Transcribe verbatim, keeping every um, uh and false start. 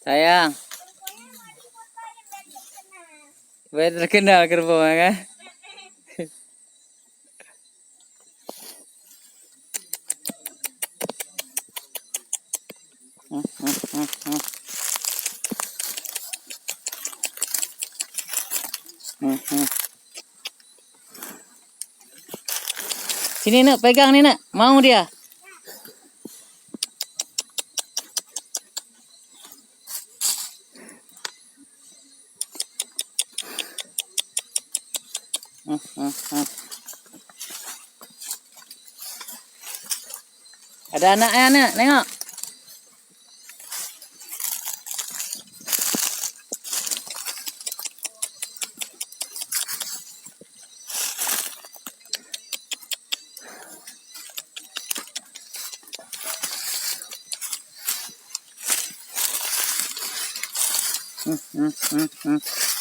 Sayang. Baik terkenal kerbau kan? Sini nak, pegang ni nak, mau dia. Ada anak eh, anak, tengok. Hmm, hmm, hmm, hmm.